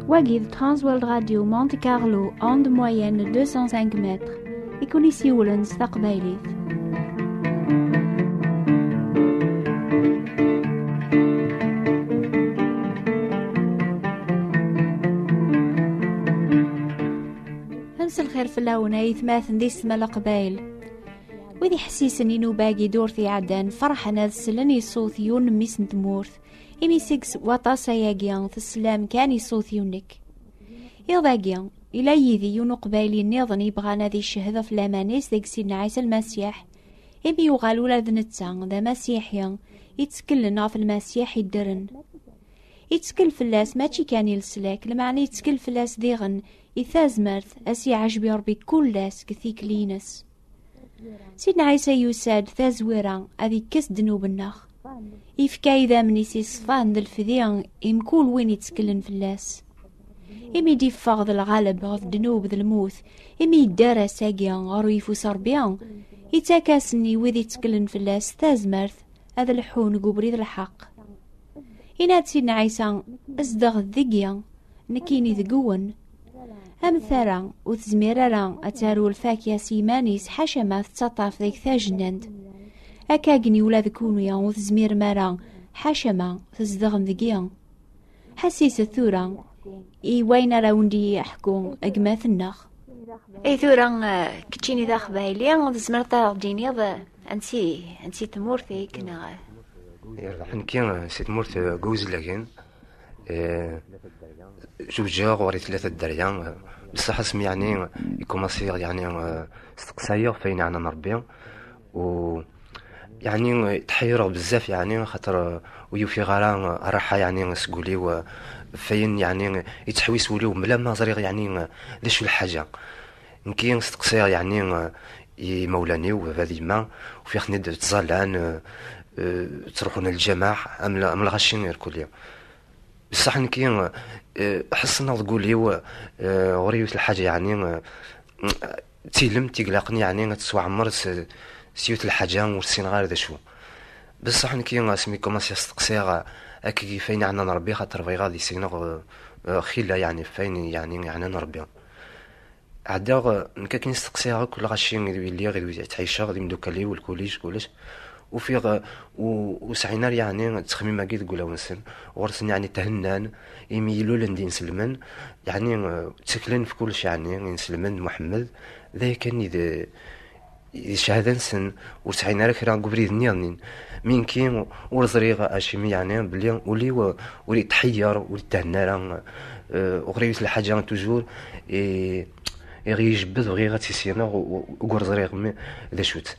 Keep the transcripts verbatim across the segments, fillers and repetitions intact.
Wagi d Transworld Radio Monte Carlo, onde moyenne deux cent cinq mètres. I kun-isiwlen s taqbaylit. Mselxir fell-awen, ay atmaten di ssma Leqbayel. Wid iḥessisen i nnuba-agi ddurt iɛeddan, ferḥen ad slen i ṣṣut yiwen n mmi-s n tmurt. Imi seg s-, waṭas ayagi, teslam kan i ṣṣut yiwen-ik. Iḍ-agi, ila yid-i yiwen uqbayli nniḍen yebɣan ad icehhed ɣef laman-is deg Sidna Ɛisa Lmasiḥ. Imi yuɣal ula d netta d amasiḥi, itteklen ɣef Lmasiḥ iddren. Ittkel fell-as mačči kan i leslak, lmeɛna ittkel fell-as diɣen i tazmert, as-iɛjeb i Ṛebbi kul ass deg tikli-ines. Sidna Ɛisa yusa-d tazwira ad ikkes ddnub-nneɣ. Ifka idammen-is iṣfan d lefdi i mkul win itteklen fell-as. Imi d-iffeɣ d lɣaleb ɣef ddnub d lmut, imi yedder ass-agi ɣer uyeffus n Ṛebbi, ittak-asen i wid itteklen fell-as tazmert ad lḥun deg ubrid n lḥeqq. Inna-d Sidna Ɛisa: "Zdeɣ deg-i, nekkini deg-wen." Am tara ur tezmir ara ad taru lfakya s yiman-is, ḥaca ma tettaṭṭaf deg tajennant. Akka agni ula d kunwi ur tezmirem ara, ḥaca ma tzedɣem deg-i. Ḥassiset tura i wayen ara wen-d-yeḥku gma-tneɣ. I tura, eh, keččini d aqbayli, tzemreḍ ad aɣ-d-tiniḍ, eh, ansi, ansi tmurt-ik, neɣ? Yerbeḥ, nekki, eh, si tmurt, eh, n Guzlagen. Eh, zewǧeɣ, ɣur-i tlata dderya, eh, bessaḥ asmi, yeɛni, i kumaṣiɣ, yeɛni, eh, steqsayeɣ ɣef wayen yeɛnan Ṛebbi, u, yeɛni, eh, tḥeyreɣ bezzaf, yeɛni, xaṭer, eh, ur yufiɣ ara, eh, rraḥa, yeɛni, seg wul-iw, eh, ɣef wayen, yeɛni, yettḥewwis wul-iw, mebla ma ẓriɣ, yeɛni, eh, d acu lḥaǧa. Nekki steqsiɣ, yeɛni, eh, i imawlan-iw, baba d yemma, ufiɣ-ten-id ttẓallan, eh, eh, ttruḥun ɣer lǧameɛ, am l-, am lɣaci irkulli. Bessaḥ nekki, eh, ḥesneɣ deg wul-iw, eh, ɣur-i yiwet lḥaǧa, yeɛni, eh, d tilemt i ilaqen, yeɛni, ad tettwaɛemmer s, s yiwet lḥaǧa ur ssineɣ ara d acu. Bessaḥ nekki asmi kumaṣiɣ steqsiɣ, eh, akka ɣef wayen yeɛnan Ṛebbi, xaṭer bɣiɣ ad isegneɣ, eh, eh, xilla, yeɛni, ɣef wayen, yeɛni, yeɛnan Ṛebbi. Ɛeddaɣ, eh, nekk akken i steqsiɣ akk lɣaci i d-, i lliɣ, i d-, i ttɛiceɣ, d imeddukal-iw, lkulij, kullec. Ufiɣ, eh, u-, ur sɛin ara, yeɛni, ttexmim-agi deg wulawen-nsen. Ɣur-sen, yeɛni, thennan, imi ilulen d inselmen, yeɛni, eh, tteklen f kullec, yeɛni, inselmen d Muḥemmed, d aya kan i d, i d cchada-nsen, ur sɛin ara kra deg ubrid-nniḍen. Mi nekki ur ẓriɣ acimi, yeɛni, belli ul-iw ur itḥeyyer, ur ithenna ara, eh, ɣur-i yiwet lḥaǧa, toujours, i, i ɣ-ijebbed, bɣiɣ ad tt-issineɣ, u, u, ugur ẓriɣ mi, d acu-tt.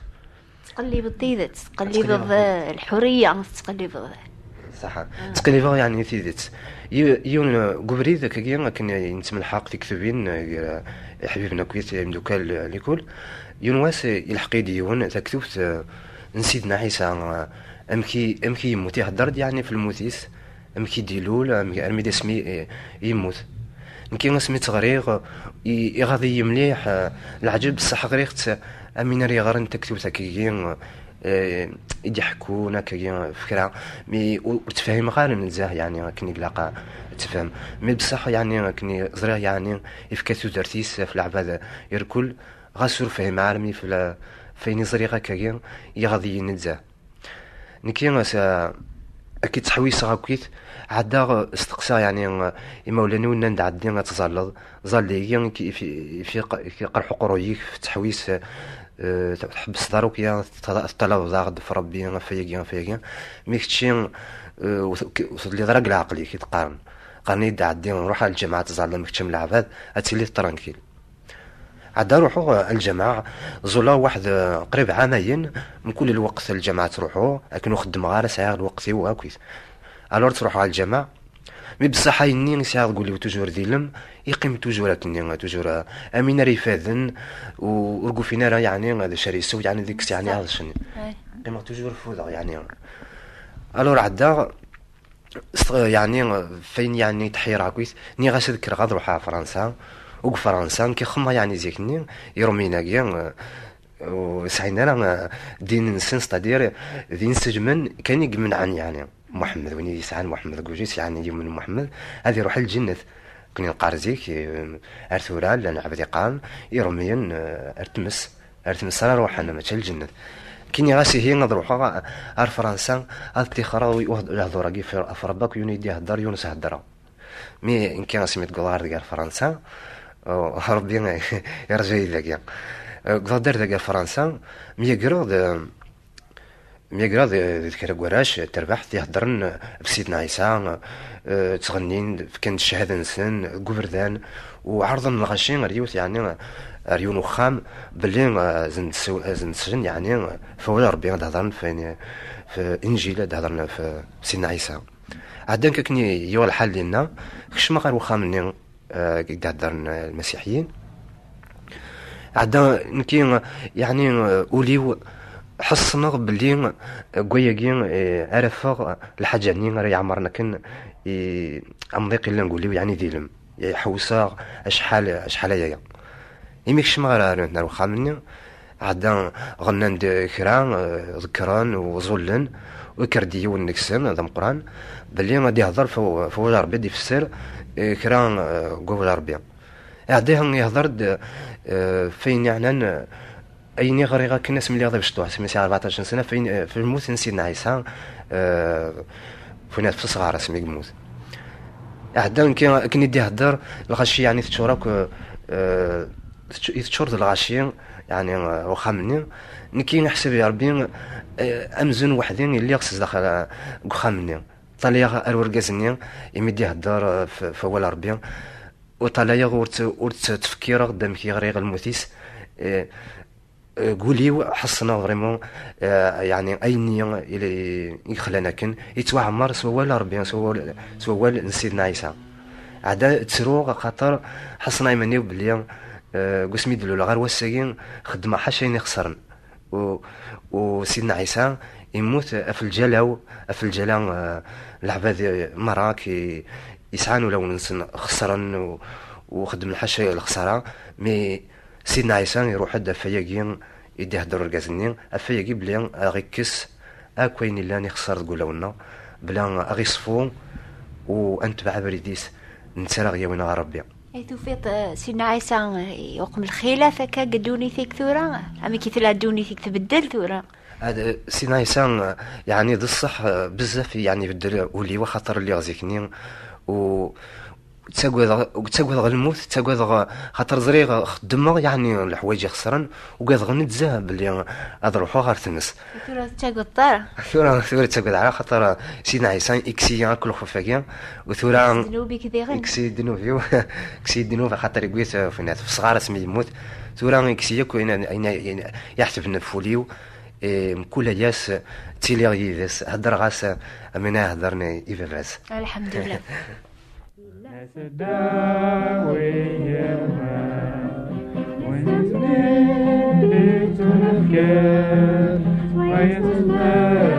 Tettqellibeḍ tidet, tettqellibeḍ, eh, lḥuriya, tettqellibeḍ. Ṣaḥa. Ttqellibeɣ, yeɛni, tidet. Yi-, yiwen, eh, n ubrid, akkagi, akken i nettemlḥaq tiktubin, eh, gar, eh, iḥbiben akkit imeddukal, eh, likul. Yiwen wass, eh, ilḥeq-iyi-d yiwen taktubt, eh, n Sidna Ɛisa, eh, amek i, amek i yemmut, ihedder-d, yeɛni, f lmut-is, amek i d-ilul, amek, armi d asmi, eh, yemmut. Nekki asmi tt-ɣriɣ, i, iɣaḍ-iyi mliḥ, eh, leɛǧeb, bessaḥ ɣriɣ-tt, am win ara yeɣren taktubt akkagi, eh, i d-iḥekkun akkagi f kra, mi ur, ur tefhimeɣ ara nezzeh, yeɛni, akken i ilaq ad tefhem. Mi bessaḥ, yeɛni, akken i ẓriɣ, yeɛni, ifka tudert-is ɣef leɛbad irkul, ɣas ur fhimeɣ ara, mi f la-, f ayen i ẓriɣ akkagi, iɣaḍ-iyi nezzeh. Nekki, s-, akka i ttḥewwiseɣ akkit, ɛeddaɣ, steqsaɣ, yeɛni, imawlan-iw nnan-d: "Ɛeddi ad tẓalleḍ, ẓall-igi, ifi-, ifi-, ifi-, iqerḥ uqerruy-ik f ttḥewwis, eh, tḥebbseḍ ara akk, ya, teṭṭalabeḍ-aɣ-d f Ṛebbi, ɣef wayagi, ɣef wayagi." Mi kečči, eh, ur t-, ur telliḍ ara deg leɛqel-ik, i d-qqaren. Qqaren-iyi-d: "Ɛeddi, ruḥ ar lǧameɛ ad tẓalleḍ, am kečč am leɛbad, ad tiliḍ tranquille." Ɛedda ruḥeɣ, eh, ar lǧameɛ, ẓuleɣ waḥed, eh, qrib ɛamayen, mkul lweqt lǧameɛ ttruḥuɣ, akken ur xeddmeɣ ara, sɛiɣ lweqt-iw akkit. Alors ttruḥuɣ ar lǧameɛ, mi bessaḥ ayenni i sɛiɣ deg wul-iw toujours d ilem, iqqim toujours akkenni, toujours, eh, am win ara ifaden, u-, ur gufin ara, yeɛni, d acu ara isew, yeɛni, deg-s, yeɛni, iɛeḍcen. Qqimeɣ toujours ffudeɣ, yeɛni. Alors ɛeddaɣ, St-, yeɛni, f ayen, yeɛni, tḥeyreɣ akkit, nniɣ-as ad kkreɣ ad ruḥeɣ ɣer Fransa. U deg Fransa, nekk xemmeɣ, yeɛni, zik-nni, Iṛumyen-agi, eh, ur sɛin ara, eh, ddin-nsen, c'est-à-dire, d inselmen kan i imenɛen, yeɛni. Muḥemmed, win i yesɛan Muḥemmed deg wul-is, yeɛni, yumen Muḥemmed, ad iruḥ ar lǧennet. Akken i neqqar zik, eh, ar tura llan lɛebd iqqaren irumyen, eh, ar tmes, ar tmes ara ruḥen, mačči ar lǧennet. Kini ɣas ihi ad ruḥeɣ ar Fransa, ad ṭixreɣ i lehdur-agi ɣef Rebbi akk yiwen i d-ihedder, yiwen s-heddreɣ. Mi nekki asmi d-wwḍeɣ ar deg ar Fransa, oh, Rebbi irǧa-yi dagi. Eh, wwḍeɣ-d ar deg ar Fransa, myagreɣ d, myagreɣ d, d kra n warrac, terbaḥt, iheddren ɣef Sidna Ɛisa, eh, ttɣennin, fkan-d cchada-nsen deg uberdan, u ɛerḍen lɣaci ar yiwet, yeɛni, ar yiwen uxxam, belli, eh, ad sen-d-, ad sen-d-slen, yeɛni, f wawal Rebbi ad hedren, f, f Inǧil ad hedren f Sidna Ɛisa. Ɛeddan akken i yuɣ lḥal dinna, kecmeɣ ɣer uxxam-nni, eh, i d-heddren, eh, lmasiḥiyin. Ɛedda nekki, yeɛni, eh, ul-iw ḥeṣṣneɣ belli, eh, deg wayagi, eh, ara ffeɣ, eh, lḥaǧa-nni ara iɛemren akken i amḍiq yellan deg ul-iw, yeɛni d ilem. Ḥewseɣ acḥal, acḥal aya. Imi kecmeɣ ɣer, ɣer, ɣer uxxam-nni, ɛedda ɣennan-d kra, eh, ḍekkren u ẓullen, u yekker-d yiwen deg-sen d ameqqran, belli ad ihder f, f wawal Rebbi, ad ifesser, eh, kra, eh, deg wawal Rebbi. Iɛedda ihder-d, eh, f ayen yeɛnan, eh, ayen i ɣriɣ akken asmi lliɣ d abecṭuḥ, asmi sɛiɣ rbeɛṭac n sna, f ayen, eh, f lmut n Sidna Ɛisa, eh, f win f ṣṣɣar asmi yemmut. Iɛedda akken, akken i d-ihedder, lɣaci, yeɛni, teččur akk, eh, tečč-, i teččur d lɣaci, yeɛni, eh, uxxam-nni. Nekki, iḥseb i Rebbi, eh, amzun weḥd-i i lliɣ s zdaxel, eh, deg uxxam-nni. Ṭalayeɣ ar urgaz-nni, imi d-ihedder, eh, f, f wawal Rebbi. U ṭalayeɣ ur tt-, ur tt-ttfekkireɣ d amek i ɣriɣ lmut-is. Eh, eh, deg wul-iw ḥeṣṣneɣ vraiment, eh, yeɛni ayenni i, i yexlan akken, yettwaɛemmer s wawal n Rebbi, s wawal, s wawal n Sidna Ɛisa. Ɛada ttruɣ, axaṭer ḥeṣṣneɣ iman-iw belli, eh, deg wasmi d-luleɣ ɣer wass-agi, xeddmeɣ ḥaca ayen ixeṣren. U, u Sidna Ɛisa yemmut ɣef lǧala-w, ɣef lǧala, eh, leɛbad, eh, merra akk i, yesɛan ulawen-nsen xeṣren u, u xeddmen ḥaca lexṣara, mi Sidna Ɛisa iruḥ-d ɣef wayagi i d-ihedder urgaz-nni, ɣef wayagi belli ad aɣ-ikkes akk ayen illan ixeṣṣer deg wulawen-nneɣ, bla ad aɣ-iṣfu u ad netbeɛ abrid-is, netta ara ɣ-yawin ɣer Rebbi. Ay tufiḍ, eh, Sidna Ɛisa, eh, iqum lxilaf akka deg ddunit-ik tura? Amek i tella ddunit-ik tbeddel tura? Ad, eh, Sidna Ɛisa, eh, yeɛni d ṣṣeḥ, eh, bezzaf, yeɛni ibeddel ul-iw, axaṭer lliɣ zik-nni u ttagadeɣ, ttagadeɣ lmut, ttagadeɣ, eh, xaṭer ẓriɣ, eh, xeddmeɣ, yeɛni leḥwayeǧ ixeṣren, ugadeɣ nezzeh belli ad ruḥeɣ ɣer tmes. Tura ur tettagadeḍ ara? Tura, tura ur ttagadeɣ ara, xaṭer, eh, Sidna Ɛisa ikkes-iyi akk lxuf-agi, u tura ddnub-ik diɣen? Ikkes-iyi ddnub-iw, ikkes-iyi ddnub, axaṭer yewwi-t, eh, f, f ṣṣɣar asmi yemmut. Tura ikkes-iyi akk ayen, ayen, ayen iɛetben ɣef wul-iw, eh, mkul ass ttiliɣ yid-s, heddreɣ-as, eh, am win ara heddren i, i baba-s. Alḥemdulillah. Seddaw i yiman, win yettnefken, wa yettnefken,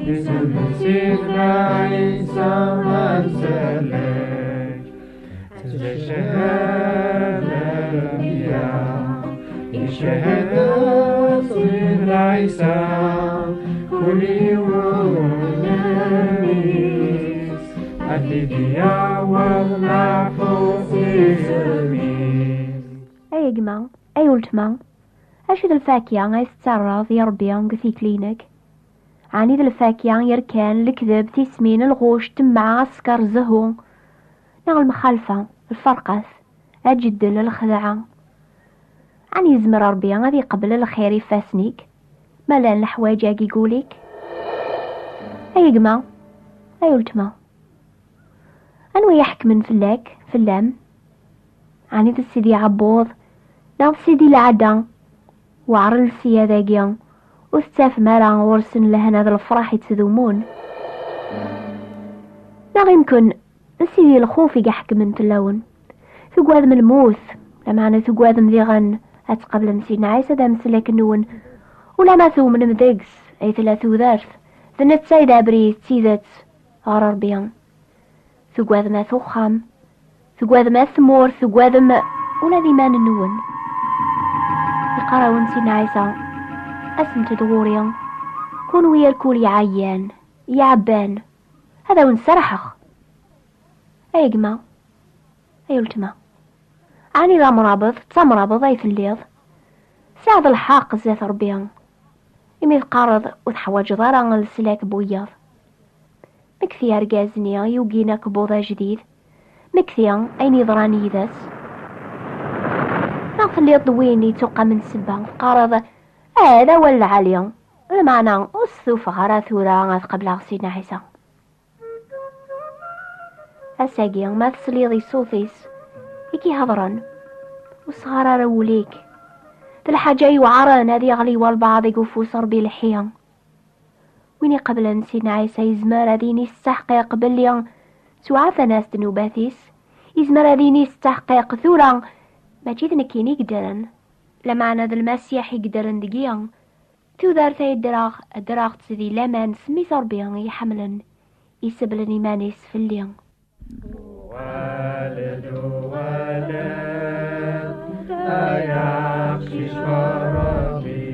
isem Sidna Ɛisa ad sellek. Teched l'anbiya, yeched Sidna Ɛisa, kul yiwen ad t-id-yaweḍ leɛfu s isem-is. Ay a gma, ay uletma, acu d lfakya ay tettarraḍ i Rebbi deg tikli-inek? Ɛni d lfakya yerkan, lekdeb, tismin, lɣuc, ṭṭmeɛ, sskeṛ, zzhu, neɣ lemxalfa, lferqat, ajeddel, lxedɛa? Ɛni yezmer Rebbi ad iqbel lxir ifassen-ik, ma llan leḥwayeǧ-agi deg wul-ik? Ay a gma, ay uletma, anwa i iḥekmen fell-ak, fell-am? Ɛni d Sidi Ɛebbuḍ, neɣ d Sidi Lɛada? Weɛren lsiyada-agi, ur tettafem ara ɣur-sen lehna d lefraḥ ittdumun? Neɣ imken d Sidi Lxuf i iḥekmen fell-awen? Tugadem lmut, lameɛna tugadem diɣen ad tqablem Sidna Ɛisa d ameslak-nwen, ulamma tumnem deg-s ay tella tudert, d netta i d abrid d tidet ɣer Ṛebbi. Tugadem at uxxam, tugadem at tmurt, tugadem ula d iman-nwen. Iqqar-awen Sidna Ɛisa, asent-d ɣur-i, kunwi irkul iɛeyyan, iɛebban, ad awen-serḥeɣ. Ay gma, ay uletma, ɛni d amrabeḍ, d tamrabeḍ ay telliḍ? Tesɛiḍ lḥeqq zdat Ṛebbi, imi teqqareḍ ur teḥwaǧeḍ ara leslak n wiyaḍ. Mekti argaz-nni yugin akebbuḍ ajdid, mekti ayen yeḍran yid-s. Neɣ telliḍ d win yettuqamen ssebba, teqqareḍ: "Ah, d awal lɛali, lameɛna ur stufaɣ ara tura ad qebleɣ Sidna Ɛisa." Ass-agi, ma tesliḍ i ṣṣut-is i k-ihedṛen, ur sɣar ara wul-ik. D lḥaǧa yuɛren ad yeɣli walbeɛḍ deg ufus Ṛebbi lḥi. Win iqeblen Sidna Ɛisa yezmer ad yini s ttaḥqiq belli ttwaɛfan-as ddnubat-is. Yezmer ad yini s ttaḥqiq tura mačči d nekkini i yeddren, lameɛna d Lmasiḥ i yeddren deg-i. Tudert ay ddreɣ, ddreɣ-tt di laman s mmi-s Ṛebbi i iḥemmlen, iseblen iman-is fell-i. Uɣal-d, uɣal-d, ay aqcic Ṛebbi,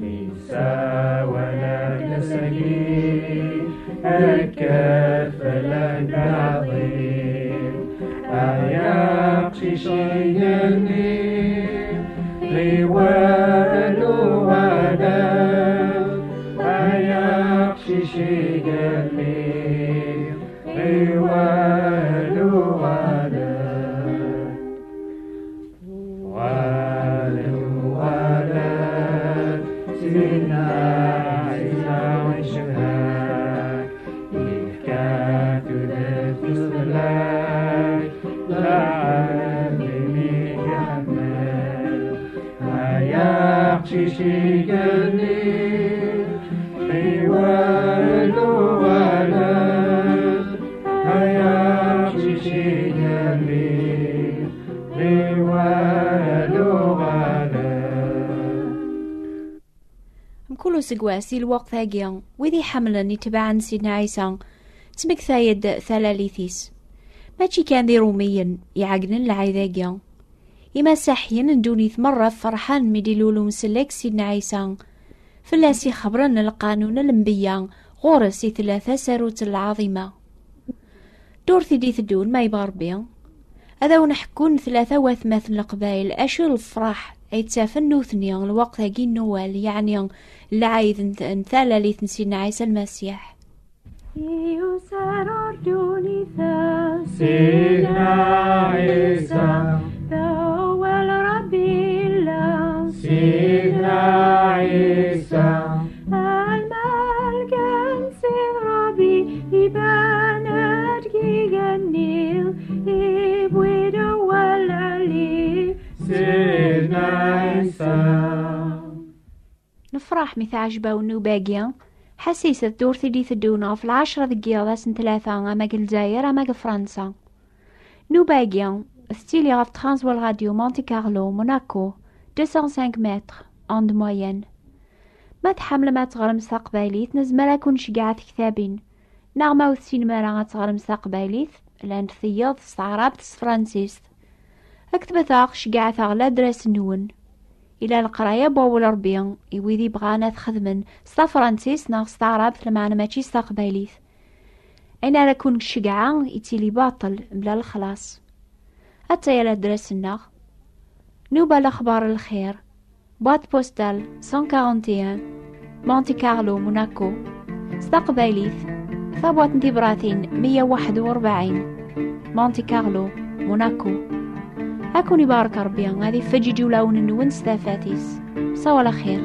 yessawal-ak ass-agi, kker fell-ak d aɛḍil. Ay aqcic igenni, ɣiwel uɣal-d. Ay aqcic igenni, ɣiwel uɣal-d. Uɣal-d, uɣal-d, Sidna Ɛisa icebḥ-ak, yefka tudert-is fell-ak, lɛali mi k-iḥemmel. Ay aqcic igenni, ɣiwel uɣal-d. Ay aqcic igenni, ɣiwel uɣal-d. Mkul useggas i lweqt-agi, wid iḥemmlen itebɛen Sidna Ɛisa, ttmektay-d talalit-is. Mačči kan d Iṛumiyen iɛeggnen lɛid-agi. Imasiḥiyen n ddunit merra ferḥen mi d-ilul umsellek Sidna Ɛisa. Fell-as i xebbren lqanun n lenbeyya, ɣur-s i tella tasarut n lɛaḍima. Ddurt i d-iteddun, ma yebɣa Ṛebbi, ad awen-ḥekkun tlata watmaten n Leqbayel acu n lefraḥ ay ttafen nutni lweqt-agi n Nuwal, yeɛni lɛid n, n talalit n Sidna Ɛisa Lmasiḥ. Yusa-d ɣer ddunit-a Sidna Ɛisa, d awal Ṛebbi yella. Sidna Ɛisa, lmelk n Sidi Ṛebbi iban-d deg igenni, iwwi-d awal lɛali. Sidna Ɛisa. Nefṛeḥ mi teɛjeb-awen nnuba-agi. Ḥasis d ddurt i d-iteddun ɣef lɛecṛa deg yiḍ ass n tlata, ama deg Lezzayer ama deg Fransa. Nnuba-agi tettili ɣef Transworld Radio Monte Carlo, Monaco, deux cent cinq mètres, onde moyenne. Ma tḥemmlem ad teɣrem s taqbaylit, nezmer ad ken-nceggeɛ tektabin. Neɣ ma ur tessinem ara ad teɣrem s taqbaylit, llant tiyaḍ s taɛrabt, s tefransist. Ketbet-aɣ, ceggɛet-aɣ ladres-nwen. Ila leqraya n wawal Ṛebbi i wid ibɣan ad xedmen s tafransist neɣ s taɛrabt, lameɛna mačči s taqbaylit. Ayen ara ken-ceggɛeɣ ittili baṭel mebla lexlaṣ. Attaya ladres-nneɣ. Nuba lexbar lxir, boîte postale cent quarante et un, Monte Carlo, Monaco. S taqbaylit, tabwaṭ n tibratin meyya u waḥed u rebɛin, Monte Carlo, Monaco. Ad ken-ibarek Ṛebbi, ad ifeǧǧeǧ ulawen-nwen s tafat-is. Sawal axir.